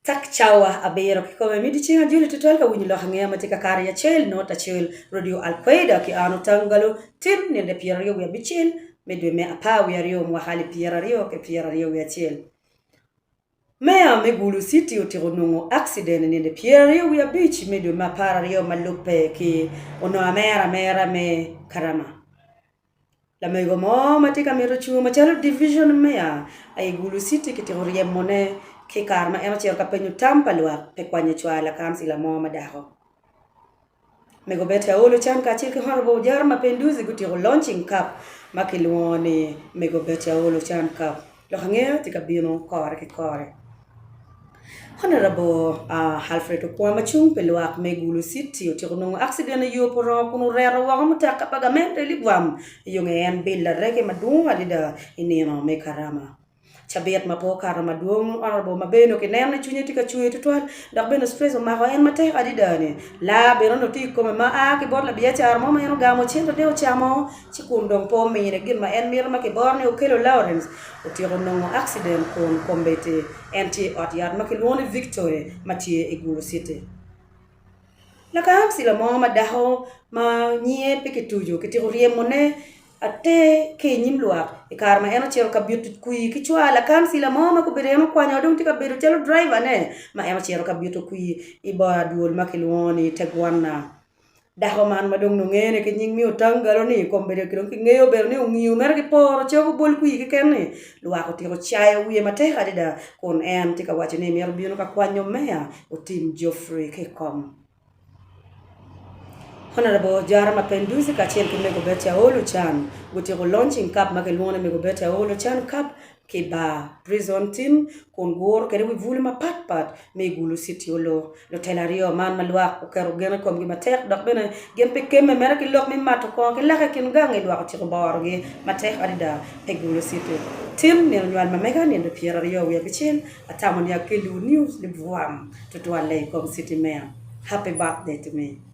Tak cawa abiro kikome miti ceng ajoli tutwal ka winyo lok angeya ma tye ka kato i acel not acel Radio Al-Queda ki an Otangalo tin ninde 25 me dwe me apar wiye aryo mwaka alip 20 ki 21. Meya me Gulu City otyeko nongo akciden i ninde 25 me dwe me apar aryo ma lubbe ki onongo amera amera me Karama. Lamego mo ma tye ka mito cungo macalo division meya i Gulu City kityeko ryemone ki i kare ma en ocito ka penyo tam pa lwak pi kwanyo cwar lakancila mo ma dako. Mego Betty Aol Ochan kacel ki Honourable Ojara Mapenduzi gutyeko launching cup ma kilwongo ni Mego Betty Aol Ochan Cup. Lok angeya tye ka bino kore ki kore. Honourable Alfred Okwong ma cung pi lwak me Gulu City otyeko nongo accident i yo Purongo kun oreto woko mutoka pa gamente libwam i yo nge en bil lareke madwong adada i nino me Karama. Cabit ma pe okato madwong, Honourable Mabeno kineno ni cwinye tye ka cwer tutwal dok bene stress omako en matek adada ni laa bene onongo tye i kome ma a ki bot labiacara mo ma en ogamo centene ocamo ci kun dong pe omine gin ma en mito ma kiboro ni Okello Lawrence otyeko nongo accident kun kombeddi en tye i ot yat ma kilwongo ni Victory ma tye i Gulu City. Lakancila mo ma dako ma nyinge pe kituco kityeko ryemone atir ki i nyim lwak i kare ma en ocito ka bito kwir ki cwar lakancila mo ma gubedo en okwanyo dong tye ka bedo calo draivane ma en ocito ka bito kwir i bor adwol ma kilwongo ni Tegwanna. Dako man ma dong nongo ngene ki nying me Otangalo-ni kombeddi dong kingeyo bene ni ongiyo mere ki poro cogo bol kwir keken-ni lwak otyeko cayo wiye matek adada kun en tye ka waco ni mito bino ka kwanyo meya Otim Geoffrey ki i kom. Honourable Ojara Mapenduzi kacel ki Mego Betty Aol Ochan gutyeko launching cup ma kilwongo ni Mego Betty Aol Ochan Cup ki bar Prison Team kun guro kwede wi bulu mapat pat me i Gulu City Olo. Lutela aryo man ma lwak oketo gen i komgi matek dok bene gin pe kemme mere ki lok me mato kongo ki lake i kin gangi lwak otyeko borogi matek adada i Gulu City Team nino nywal ma mega nino 25 atamo ni akelliwu news libwam tutwalle i kom city mayor. Happy birthday to me.